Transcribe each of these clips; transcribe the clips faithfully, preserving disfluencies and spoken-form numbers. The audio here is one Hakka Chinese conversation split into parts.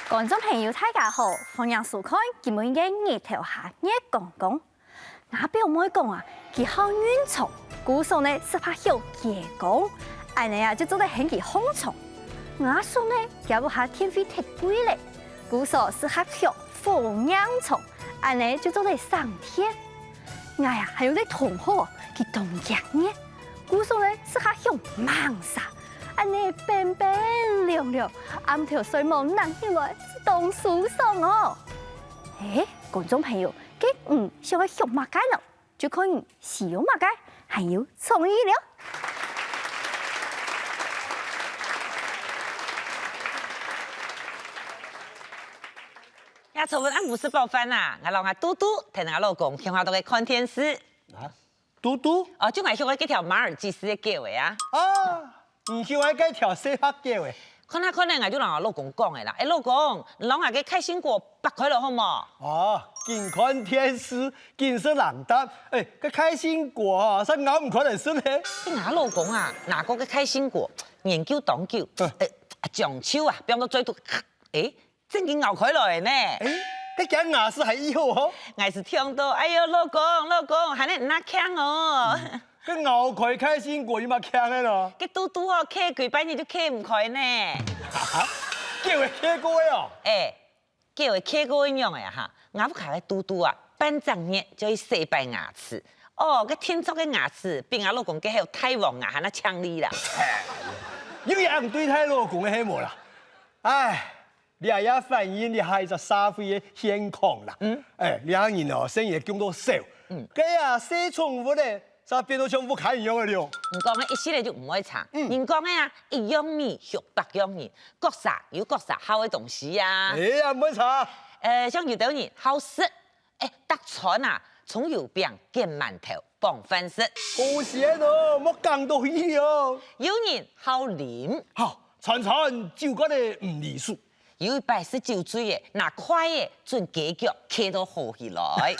觀眾朋友，大家好，歡迎收看今晡日个日頭下月光光。𠊎表妹講啊，佢好運長，故所呢適合畜雞公，恁呢啊就做得喊佢放長。𠊎阿叔呢，佢屋下電費忒貴咧，故所適合畜火娘長，恁呢就做得省電。𠊎啊還有個同學，佢當驚熱，故所呢適合畜艋舺，恁呢冰冰涼涼，暗頭睡目𥍉起來，當舒爽哦。誒，觀眾朋友，該你想愛畜麼个呢？ 就看你使用麼个，還有創意了。呀，昨暗晡食飽飯啊，𠊎摎𠊎嘟嘟，同𠊎老公共下在該看電視。啊，嘟嘟？哦，就𠊎畜个該條馬爾濟斯个狗仔啊。啊， 你畜个該條細白狗仔。看啊看啊，𠊎就摎𠊎老公講个啦。誒，老公，你摎𠊎个開心果擘開來好無？哦，緊看電視，緊食零嗒。誒，該開心果啊，煞咬毋開來食咧。誒，𠊎老公啊，拿過个開心果，研究當久，誒，將就啊，放到嘴肚，誒， 正經咬開來呢。誒，該驚牙齒還異好吼。𠊎係痛到，哎喲，老公，老公，還恁仔慶哦。該咬開開心果有麼慶个咯？該嘟嘟吼，剋幾擺你就剋毋開呢。哈哈，狗仔剋過个哦。誒，狗仔剋過个仰仔啊哈，𠊎屋下个嘟嘟啊，半隻月就愛洗擺牙齒。哦，該定著个牙齒，比𠊎老公該口大王牙還較靚哩啦。有影對待老公个係無啦？唉， 這也反映這下一隻社會个現況啦。嗯。誒，這下人哦，生意降到少。嗯。該啊，飼寵物仔，煞變到像屋下一樣个了。你講个一息仔就毋會差。嗯。人講个啊，一樣米，畜百樣人，各儕有各儕好个東西啊。哎呀，毋會差。呃，像有兜人好食，誒，逐餐啊，蔥油餅、捲饅頭、傍飯食。好鮮哦，莫講到去哦。有人好啉。好，餐餐酒罐仔毋離手。 有一擺食酒醉仔，拿筷仔準雞腳剋到好起來。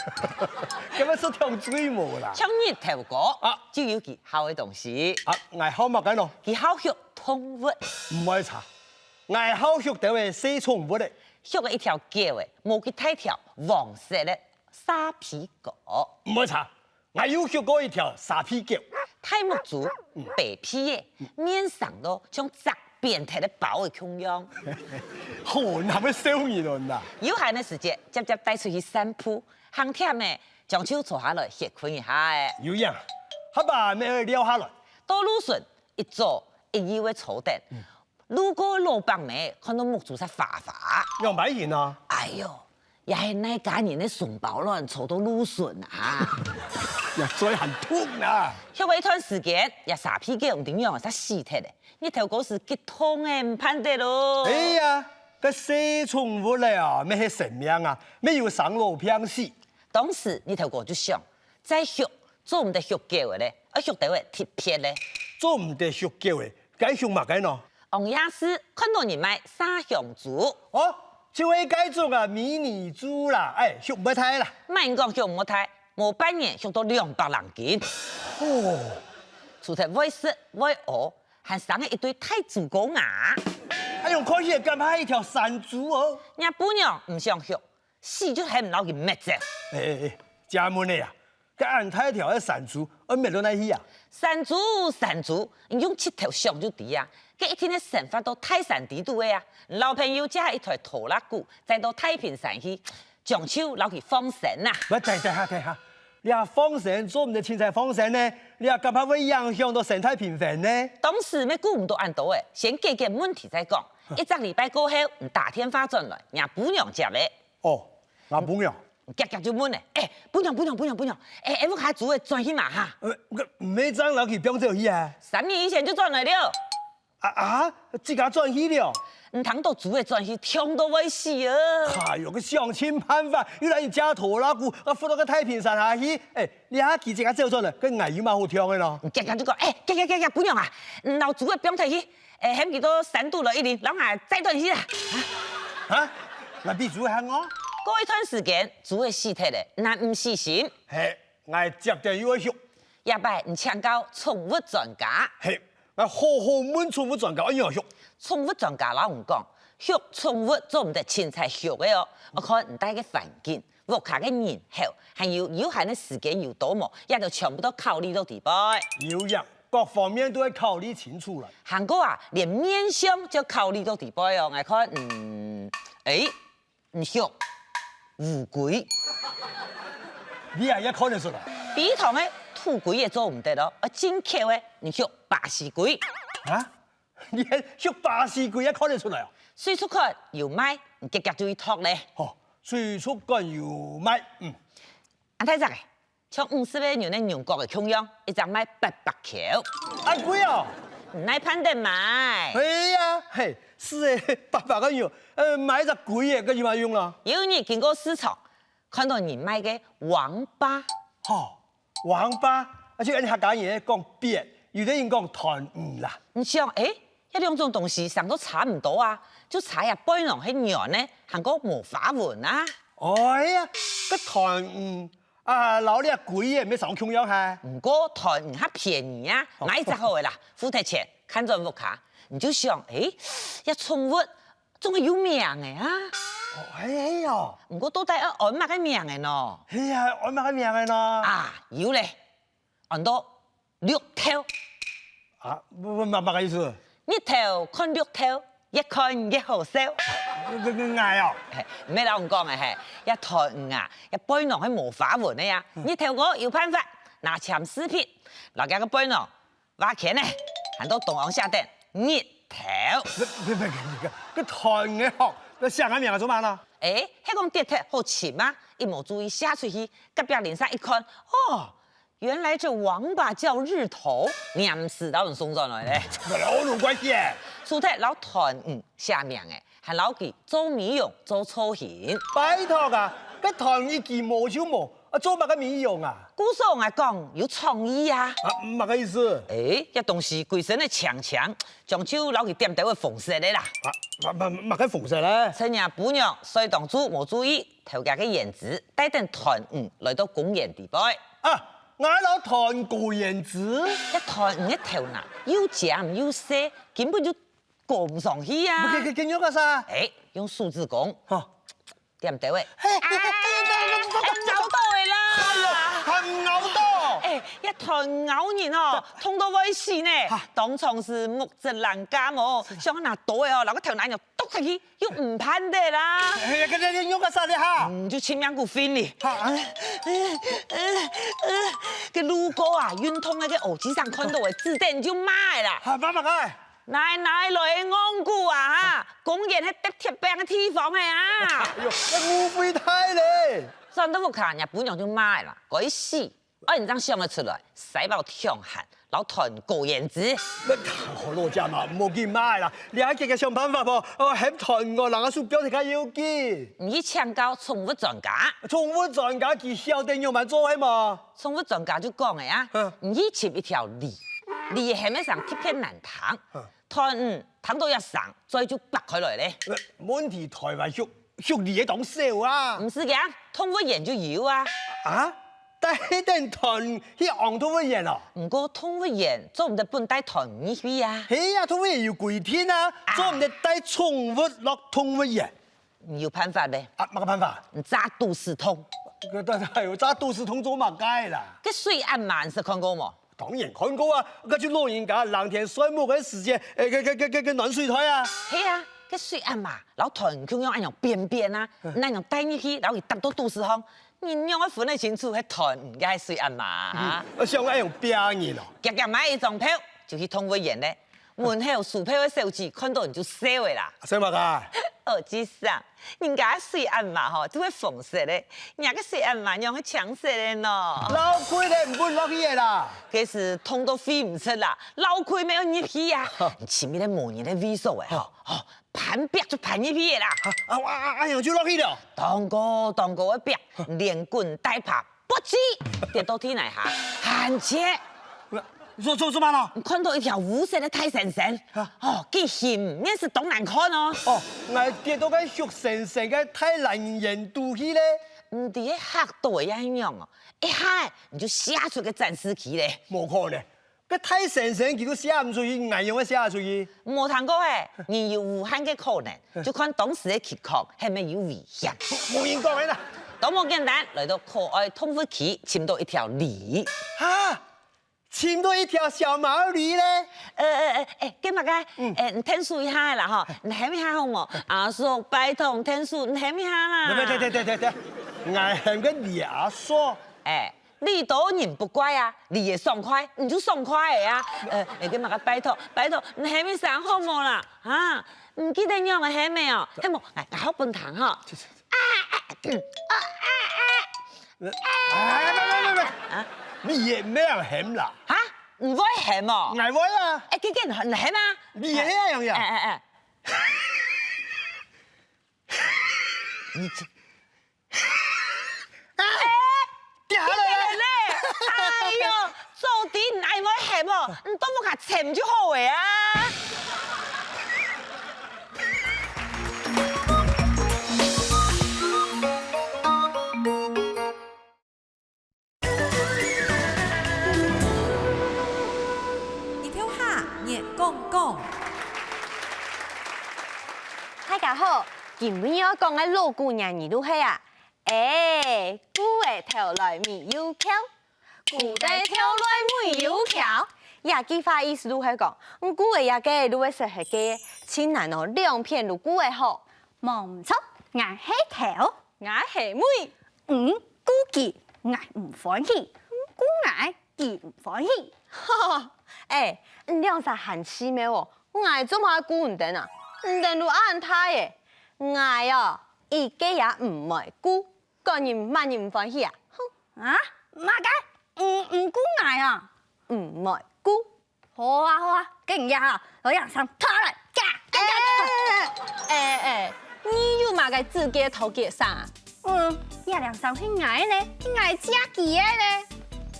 該乜食忒醉無啦？像日頭哥，啊。就有佢好个東西。啊，𠊎好麼个咯？佢好畜動物。毋會差，𠊎好畜兜仔細寵物仔。畜个一條狗仔，無幾大條，黃色个沙皮狗。毋會差， 𠊎有畜過一條沙皮狗。大目珠，白皮仔，面生到像隻扁忒个包仔共樣。好男个少年哦吶。有閒个時節，輒輒帶出去散步，行忝咧，將就坐下來歇睏一下仔。有影，下把乜愛尞下來。到路脣，一左一右个坐等， 路過老伯姆看到目珠煞花花。仰般形啊？哎喲，也係哪家人个雙胞卵坐到路脣啊！也嘴還痛啊！歇了一段時間，這沙皮狗毋知仰煞死忒咧。日頭哥時激動个，毋盼得咯。哎呀，該細寵物仔啊，乜係生命啊，乜有生老病死。當時日頭哥就想，再畜，做毋得畜狗仔咧，愛畜兜仔特別咧。做毋得畜狗仔， 該畜麼个呢？往夜市看到人賣麝香豬。哦，就係該種啊，迷你豬啦，哎，畜毋會大啦。莫講畜毋會大，無半年畜到兩百零斤。哦，除忒會食會屙，還生了一對大豬公啊！哎喲，看起來敢怕係一條山豬哦。若餔娘毋想畜， 死就喊你摎佢滅忒。哎哎哎，借問仔啊，該恁大條个山豬，愛滅到哪去啊？山豬，山豬，你用膝頭想就知啊。該一定係生活到大山底肚个啊。你摎朋友借一台拖拉庫，載到太平山去，將就摎佢放生啊。喂，等等下，等下，這放生做毋得凊彩放生呢，這敢怕會影響到生態平衡呢。當時乜顧毋到恁多仔，先解決問題再講。一隻禮拜過後，你打電話轉來，若餔娘接咧。 哦，吾餔娘。遽遽就問咧，欸，餔娘，餔娘，餔娘，餔娘，欸，欸，屋下豬仔轉去無哈？呃，毋係正摎佢放走去啊？三日以前就轉來了。啊啊，自家轉去了？毋聽著豬仔轉去，暢到會死啊！哎喲，佢想盡辦法，又摎人借拖拉庫，啊，㧒到該太平山下去。欸，這下佢自家走轉來，該𠊎有麼好暢个咯？遽遽就講，欸，遽遽遽遽，餔娘啊，你摎豬仔放忒去， 欸，喊佢到山肚來一輪，摎𠊎載轉去啦。啊？𠊎比豬仔還戇？過一段時間，豬仔死忒咧，你還毋死心？嘿，𠊎接等又愛畜。這擺你請教寵物專家。嘿， 𠊎好好問寵物專家，愛仰畜？寵物專家摎你講，畜寵物做毋得清採畜个哦，愛看你戴个環境、屋下个人口，還有有閒个時間有多無，這兜全部都考慮到裡背。有影，各方面都愛考慮清楚來。還過啊，連面相就考慮到裡背哦。𠊎看，嗯，誒， 你畜烏龜。你也也看得出來。比如講个土龜也做毋得哦，愛進口个，你畜巴西龜。啊？你畜巴西龜也看得出來哦？水族館有賣，你遽遽就去擇咧。吼，水族館有賣，嗯。恁大隻个， 像五十个銀个牛角个共樣，一隻賣八百箍。恁貴哦！你哪辦得買？係啊，嘿，係誒，八百个銀，呃，買一隻龜仔，該有麼用啦？有日經過市場，看到人賣个王八。吼，王八，啊，就恁客家人講鱉，有个人講團魚啦。你想，誒，這兩種東西生到差毋多啊，就差這背囊係圓个，還過無花紋啊。哎呀，該團魚 啊，摎這龜仔毋係生共樣哈？毋過團魚較便宜啊，哦。買一隻好个啦，付忒錢，看轉屋下，你就想，誒，這寵物總係有名个啊。哦，係哦。毋過到底愛安麼个名个呢？係啊，安麼个名个呢？啊，有咧，安到綠豆。 啊，麼、麼、麼个意思？日頭看綠豆，越看越好笑。𠊎、𠊎、𠊎哦。嘿，毋係摎你講个嘿，這團魚啊，這背囊係無花紋个呀。日頭哥有辦法，拿簽字筆，摎厥个背囊畫圈仔，還到中央寫等日頭。別、別、別、別，該團魚吼，該寫𠊎名做麼个呢？誒，係講跌忒好尋啊，一無注意寫出去，隔壁鄰舍一看，哦， 原來這王八叫日頭，黏時摎人送轉來咧。摎你有關係誒？除忒摎團魚寫名誒，還摎佢做美容、做造型。拜託啊，該團魚一支毛就無，啊，做麼个美容啊？故所𠊎講有創意啊。啊，麼个意思？誒，這東西歸身个青青，將就摎佢點兜仔紅色个啦。啊，麼、麼、麼个紅色咧？趁若餔娘睡當晝無注意， 偷厥个胭脂，帶等團魚來到公園裡背。啊，𠊎摎團魚過胭脂。這團魚个頭那又尖又細，根本就過毋上去啊！該、該、該仰結煞？誒，用手指公，吼，點兜仔。嘿，嘿，嘿，嘿，嘿，嘿，哎，找到了啦！哎呀，還咬到！哎，這團魚咬人哦，痛到會死呢！哈。當場係目汁爛家哦，想拿刀仔哦，摎該頭那樣剁下去， 又毋辦得啦。哎呀，該、該、該仰結煞哩哈？嗯，就盡命去分哩。哈，哎。該路過啊，運動該个歐吉桑看到个，指等就罵个啦。哈，罵麼个？哪哪來个戇牯啊哈？公園係得鐵餅个地方个啊！哎喲，該誤會大咧。轉到屋下，若餔娘就罵个啦，該死！ 哦，你正想得出來，使包暢閒，摎團魚過胭脂。該，好老姐嘛，莫緊罵啦，你還遽遽想辦法啵？哦，喊團魚，人家手錶才較要緊。你去請教寵物專家。寵物專家佢曉得仰般做係無？寵物專家就講个啊，嗯。你去尋一條鯉，鯉係毋係生特別難聽，嗯。團魚聽到這聲，嘴就擘開來咧。呃，問題臺灣畜 畜鯉个當少啊。毋使驚，動物園就有啊。啊？帶等團魚去動物園哦？毋過動物園做毋得分帶團魚去啊。係啊，動物園有規定啊，啊。做毋得帶寵物落動物園。你有辦法無？啊，麼个辦法？你紮都市痛。該，該，該有紮都市痛做麼个啦？該水鴨嫲你識看過無？ 當然看過啊，該就老人家冷天睡目个時節，誒，該，該，該，該，該暖水袋啊。係啊，該水鴨嫲摎團魚共樣恁樣扁扁啊，嗯。恁樣帶入去，摎佢搭到都市項，你仰會分得清楚係團魚个係水鴨嫲啊？嗯，像恁樣騙人哦。遽遽買一張票，就去動物園咧。門口售票个小姐看到你就笑个啦。笑麼个？哦，先生， 人家个水鴨嫲吼，就係紅色个，若个水鴨嫲仰係青色个呢？漏氣咧，毋分落去个啦。該係痛到飛毋出啦，漏氣乜愛入去啊！你尋一個無人个位所个吼，吼，攀壁就攀入去个啦。啊，啊，啊，啊，就落去了。當高當高个壁，連滾帶爬，噗嗤，跌到地泥下，還切。 做，做，做麼个呢？你看到一條烏色个大仙仙，啊。哦，佢形面係當難看哦。哦，𠊎跌到該畜生生个大老遠肚去咧。毋知係嚇到个也係仰哦，一下你就射出个展示機咧。無可能，該大先生佢都寫毋出去，𠊎仰會寫得出去？無聽過欸，人有無限个可能，就看當時个情況係毋係有危險。無人講个啦。都無簡單，來到可愛動物區，尋到一條魚。哈？尋到一條小毛驢咧？呃呃呃，欸，該麼个？嗯。欸，你𢯭手一下啦吼，你喊一下好無？阿叔，拜託，𢯭手，你喊一下啦。對對對對對對，𠊎喊个你阿叔。欸， 驢多人不怪啊，驢仔爽快，你就爽快仔啊。呃，欸，該麼个拜託，拜託，你喊一聲好無啦？哈，你記得仰仔喊仔哦，喊無，𠊎，𠊎學分你聽吼。哎，別別別別，啊？你也無人喊啦？哈？你會喊哦？𠊎會啊。欸，該該你喊啊？你也會啊，洋洋。欸欸欸，你這 哎，跌下來了！哎喲，做得你愛會喊哦，你動物較沉就好仔啊！日頭下，月光光。大家好，今晡日愛講个老古言語就係啊， 欸，牯仔頭來尾又翹，牯仔頭來尾又翹。這句話意思就係講，你牯仔這个就係細孲个，盡難哦，兩片就顧仔好。無毋著，𠊎係頭，𠊎係尾，你顧佢，𠊎毋歡喜，你顧𠊎，佢毋歡喜。欸，你兩儕還奇妙哦，𠊎做麼个顧你等啊？你等就恁大仔，𠊎哦，一個也毋會顧。 管人麼人歡喜啊！哼！啊？麼个？毋，毋顧𠊎啊？毋會顧。好啊，好啊，該你這下，摎這領衫脫下來，遽，遽，遽，遽！欸，欸，你有麼个資格脫佢个衫啊？嗯，這領衫係𠊎个呢，係𠊎自家个呢。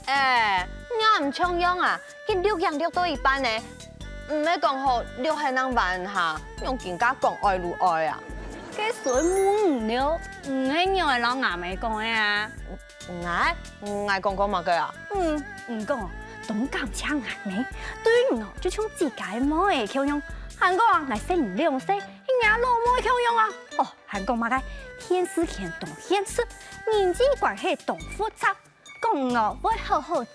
欸，你也毋像樣啊，佢捋領捋到一半呢，毋係講好捋忒正還下，仰更加講愛就愛啊？該所以問你了， 你係仰仔摎吾姆講个啊？𠊎？𠊎講過麼个啊？嗯，你講哦，當感謝吾姆，對你哦，就像自家个妹仔共樣，還講啊，𠊎細你兩歲，係吾老妹共樣啊。哦，還講麼个，電視圈當現實，人際關係當複雜，講你哦，會好好照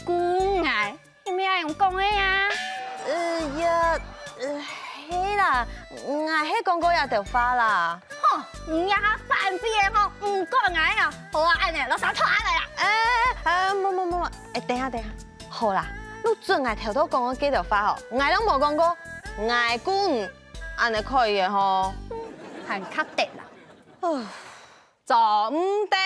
顧𠊎。 你毋係恁樣講个啊？呃，也，呃，係啦，𠊎係講過這兜話啦。吼，你這下反悔了吼，毋管𠊎啊！好啊，恁樣，摎衫脫下來啦！欸，欸，無無無，欸，等下等下，好啦，你準𠊎頭到講个該兜話吼，𠊎攏無講過，𠊎顧你，恁樣可以了吼。還較得啦。唉。 做毋得。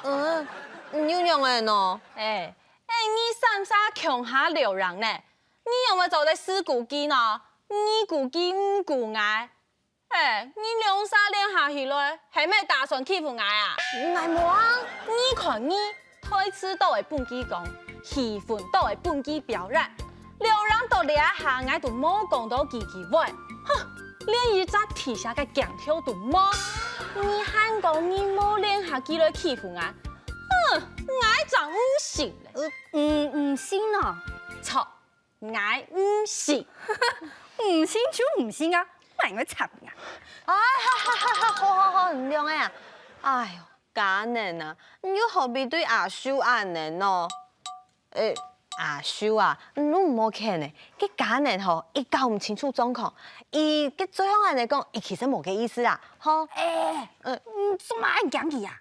嗯，你又仰仔呢？欸，欸，你三儕共下撩人呢，你仰會做得四顧佢呢？二顧佢毋顧𠊎。欸，你兩儕練下去了，係毋係打算欺負𠊎啊？𠊎無啊。你看你，台詞都會分佢講，戲份都會分佢表演， 撩人到這下，𠊎都無講到幾句話，哼，連一隻地下个鏡頭都無。你還講你無練下佢來欺負𠊎，哼，𠊎正毋信咧。呃，毋，毋信哦？著，𠊎毋信。毋信就毋信啊，𠊎會插你啊！哎，好好好好，好好好，你兩個啊！哎喲， 佳能啊，你又何必對阿秀恁樣呢？欸，阿秀啊，你都毋好譴欸，該佳能吼，佢搞毋清楚狀況，佢該嘴項恁樣講，佢其實無該意思啊，吼。欸，呃，你做麼恁驚佢啊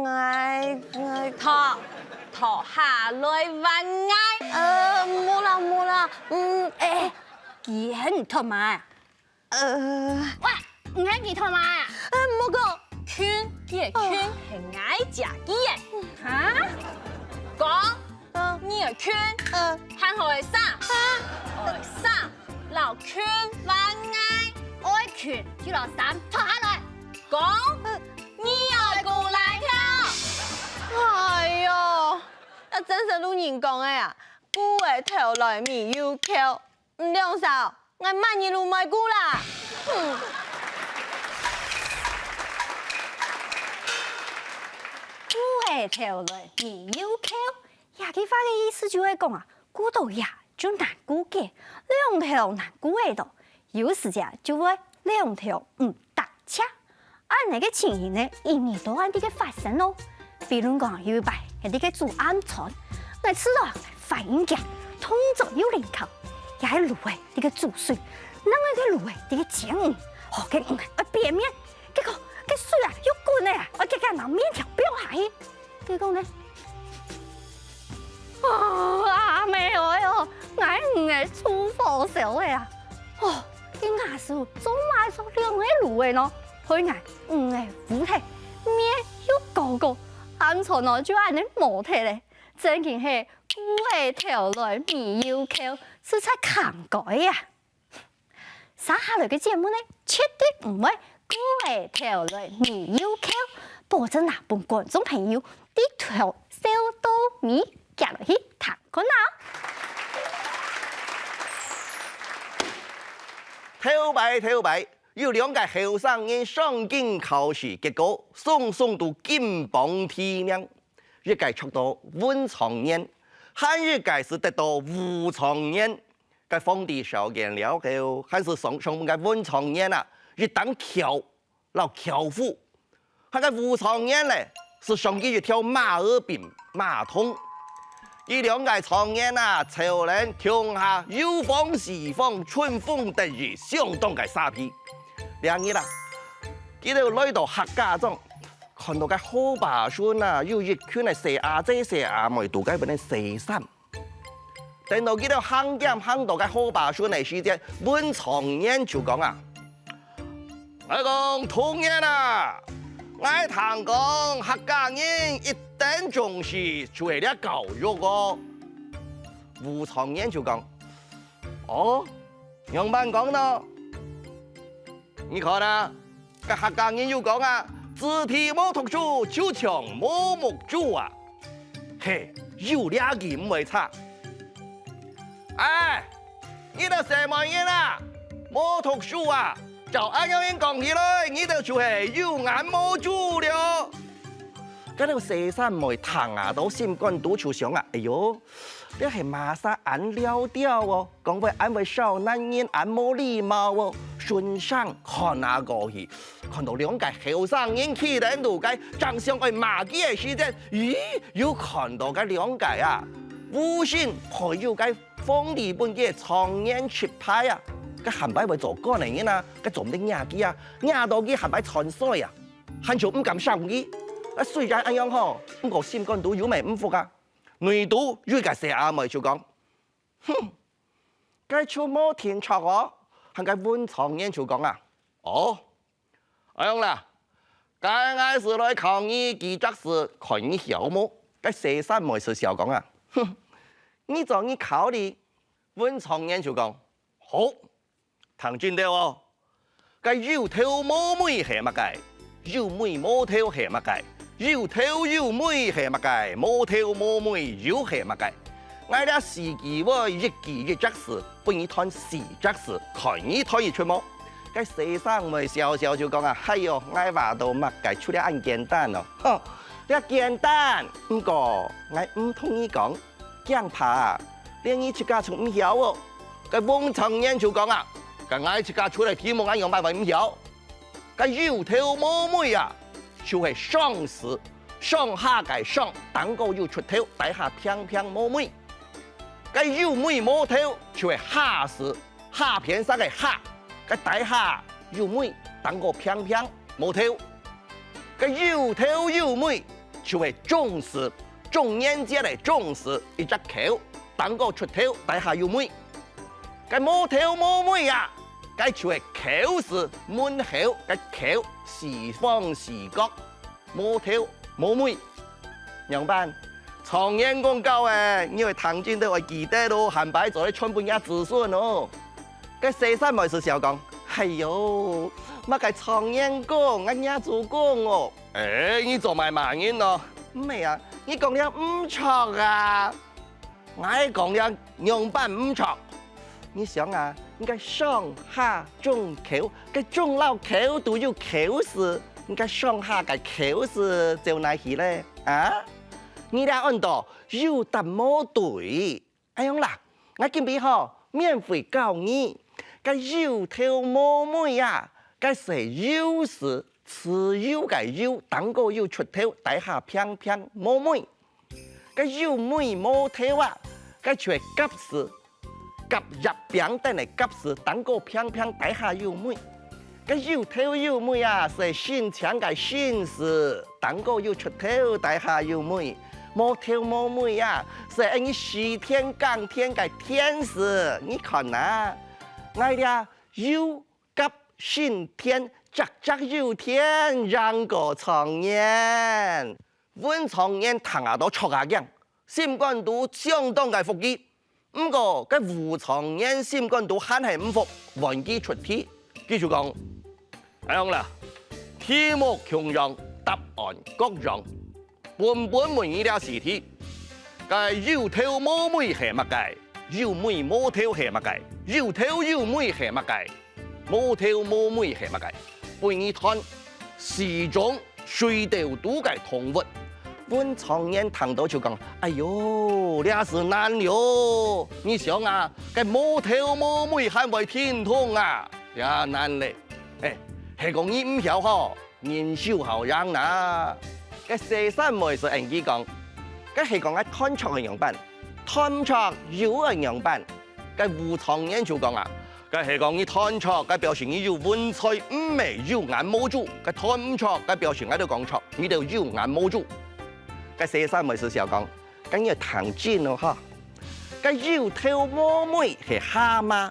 ？𠊎，𠊎，拖，拖下來還𠊎。呃，無啦，無啦，嗯，欸，佢喊你拖嘛？ 呃，喂，你喊佢拖嘛？呃，莫講。裙，佢个裙係𠊎借佢个。哈？講，你个裙，呃，還好个衫，好个衫，摎裙還𠊎。愛裙就摎衫脫下來。講，你愛過來跳。哎喲，這真係路人講个啊，牯仔頭來尾又翹。 你兩儕，𠊎麼人都毋愛顧啦！哼！牯仔頭來尾又翹，這句話个意思就係講啊，顧著這就難顧該，兩頭難顧仔著，有時節就會兩頭毋搭 著。恁仔个情形呢，一日到暗在該發生哦。比如講，有一擺，𠊎在該煮暗餐，𠊎試著反應遽，動作又靈巧，這係滷仔在該煮水，另外个滷仔在該煎魚，好，該魚愛變面，結果該水啊又滾了啊，𠊎遽遽拿麵條放下去。結果呢，哦，阿姆哀哦，𠊎魚仔臭火燒了啊！哦， 該𠊎手做麼个著兩個滷仔呢？害𠊎魚仔烏忒，麵又膏膏，暗餐呢就恁仔無忒了，正經係顧仔頭來尾又剾，實在堪該啊！續下來个節目呢，絕對毋會顧仔頭來尾又剾，保證啊分觀眾朋友對頭笑到尾，遽來去聽看啊！ 頭擺頭擺，有兩個後生人上京考試，結果雙雙都金榜題名。一個著到文狀元，還一個斯得到武狀元。該皇帝笑見了後，還斯想想問該文狀元啊，一頂轎 摎轎夫。該个武狀元呢，斯想佢一條馬仔兵馬童。佢兩個狀元啊，湊等共下遊方四方，春風得意，相當个沙鼻。這日啊，佢兜來到客家莊，看著該河壩脣啊，有一群个細阿姊細阿妹在該分人洗衫。 等到佢兜行兼行到該河壩脣个時節，文狀元就講啊：「𠊎講，狀元啊，𠊎聽講客家人一等重視就係這教育哦。」武狀元就講：「哦，仰般講呢？」 你看啊，該客家人有講啊：「子弟無讀書，就像無目珠啊。」嘿，有這句毋會差。哎，你兜細妹人啊，無讀書啊，照恁樣講起來，你兜就係有眼無珠了。該兜細三妹聽啊，到心肝肚就想啊：「哎喲，這係麼儕恁撩調哦！ 講話恁會笑，男人恁無禮貌哦！」順聲看啊過去，看著兩個後生人企等在該，正想愛罵佢个時節，咦，又看著該兩個啊，無心配有該皇帝分佢个狀元出牌啊！該下擺會做官个人啊，該做毋得惹佢啊，惹著佢下擺傳衰啊！還就毋敢相佢。啊，雖然恁樣吼，毋過心肝肚有乜毋服啊！內肚有一個細阿妹就講： 「哼，該就無定著哦！」還該文狀元就講啊：「哦，恁樣啦，該𠊎斯來考你幾隻字，看你曉無？」該細三妹斯笑講啊：「哼，你做你考哩。」文狀元就講：「好！ 聽真兜哦，該有頭無尾係麼个？有尾無頭係麼个？有頭有尾係麼个？無頭無尾又係麼个？𠊎這四句話，一句一隻字，分你揣四隻字，看你揣得出無？」該細三妹笑笑就講啊：「哎喲，𠊎話著麼个，就恁簡單哦！」「哼，這簡單，毋過𠊎毋同你講。 驚怕啊，連你自家就毋曉哦！」該文狀元就講啊：「該𠊎自家出个題目，𠊎仰般會毋曉？該有頭無尾啊，就係上字，上下个上，頂高有出頭，底下平平無尾。該有尾無頭，就係下字， 下片聲个下，該底下有尾，頂高平平，無頭。該有頭有尾，就係中字，中元節个中字，一隻口，頂高出頭，底下有尾。該無頭無尾啊，該就係口字，門口，該口，四方四角， 無頭無尾。」「仰般？狀元公教个，你愛聽真兜，愛記得哦，下擺做得傳分若子孫哦。」該細三妹斯笑講：「哎喲，麼个狀元公，𠊎若祖公哦！」「哎，你做麼罵人哦？」「毋係啊，你講這毋著啊！」 「𠊎講這仰般毋著？」「你想啊，你該上下中口，該中摎口都有口字，你該上下个口字走哪去咧？啊？」你這安到有搭無對。恁樣啦，𠊎今晡吼免費教你，該有頭無尾啊，該係有字，自由个有，頂高有出頭，底下平平無尾。該有尾無頭啊，該就係甲字，甲乙丙丁个甲字，頂高平平，底下有尾。該有頭有尾啊，係申請个申字，頂高有出頭，底下有尾。無頭無尾啊，係恁樣犁田耕田个田字。你看啊，𠊎這有甲申田，隻隻有田，贏過狀元。 文狀元聽啊到著啊驚，心肝肚相當个服氣。毋過，該武狀元心肝肚還係毋服，換佢出題。佢就講：「恁樣啦，題目共樣，答案各樣。本本問你這四題：該有頭無尾係麼个？有尾無頭係麼个？有頭有尾係麼个？ 無頭無尾係麼个？分你揣四種水竇肚个動物。」文狀元聽到就講：「哎喲，這就難了！你想啊，該無頭無尾還會停動啊，也難咧！」「哎，係講你毋曉吼，人手好贏啦！」該西山妹就應佢講：「該係講𠊎揣著个樣般，揣毋著又愛仰般？」該武狀元就講啊：「該係講你揣著，該表示你有文才，毋係有眼無珠；該揣毋著，該表示𠊎兜講著，你兜有眼無珠。」該西山妹就笑講：「該你愛聽真哦哈！該有頭無尾係蛤蟆，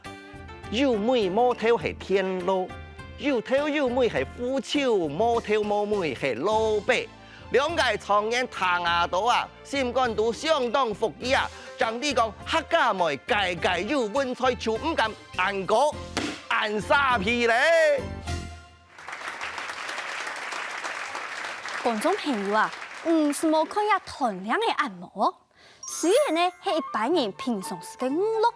有尾無頭係田螺，有頭有尾係腐朽，無頭無尾係蘿蔔。」兩个狀元聽啊到啊， 心肝肚相當服氣啊，正知講客家妹个个有文才，就毋敢恁過恁沙皮咧。觀眾朋友啊，你係無看這斷領个恁無？雖然呢係一般人平常時个娛樂，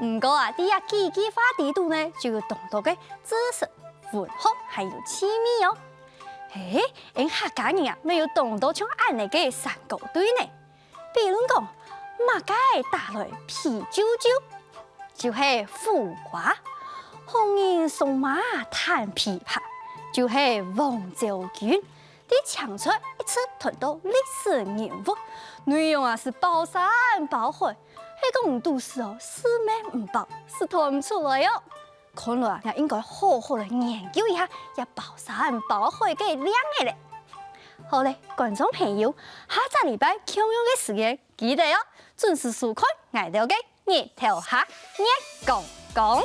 毋過啊，在這幾句話裡肚呢，就有當多个知識、文學還有趣味哦。嘿，𠊎客家人啊，乜有當多像恁呢个山歌對呢。 比論講，麼个打來皮啾啾，就係苦瓜；紅人送馬彈琵琶，就係王昭君。在青春一直傳到歷史人物，內容啊係包山包海，係講毋堵時哦，四面毋包，係傳毋出來哦。 看來啊，也應該好好來研究一下這包山包海个令仔咧。好咧，觀眾朋友，下隻禮拜共樣个時間，記得哦，準時收看𠊎兜个日頭下月光光。